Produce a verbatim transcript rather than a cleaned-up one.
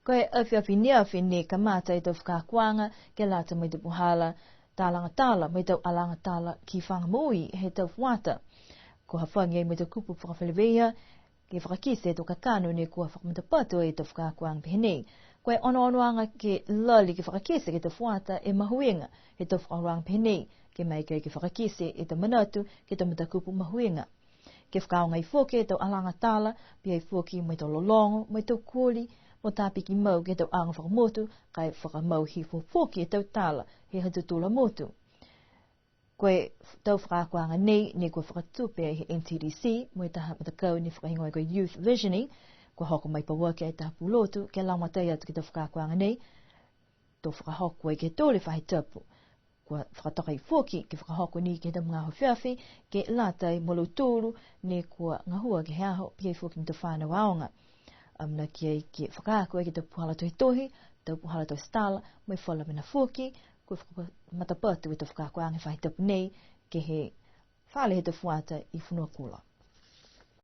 Ko e afiafi ne afi ne kamata e tau fakaakoaga ke lata mo e tau puhala talaga tala mo e tau alaga tala ki faga moui he tau fuata. Kua hafagi ai mo e tau kupu fakafeleveia ke fakakite e tau kakano ne kua fakamatapatu e tau fakaakoaga pehē nei. Ko e onoonoaga ke lali ke fakakite ke he tau fuata e mahuiga he tau fakaakoaga pehē nei, ke maeke ke fakakite e tau manatu ke he tau matakupu mahuiga. Ke fakaaoga ai foki e tau alaga tala, pihia foki mo e tau lologo, mo e tau koli, mo tapiki mau ke he tau aga fakamotu, ka e fakamau hifo foki e tau tala he ha tautolu a motu. Ko e tau fakaakoaga nei, ne kua fakatupe ai he N T D C, mo e taha matakau ne fakahigoa ko e Youth Visioning, kua hoko mai pauaki e taha pulotu, ke lagomatai atu ke he tau fakaakoaga nei, to fakahoko ai ke he tolu e faahi tapu. Kua fakatoka ai foki ke fakahoko ni ke he tau magaaho afiafi, ke lata mo lautolu ne kua gahua ke he aho, pihia foki mo e tau fanau aoga. Amanaki ai ke fakaako ai ke he tau puhala tohitohi, tau puhala tau tala, mo e falu mena foki, kua fakamatapatu e tau fakaakoaga he faahi tapu nei, ke he fale he tau fuata i Fonuakula.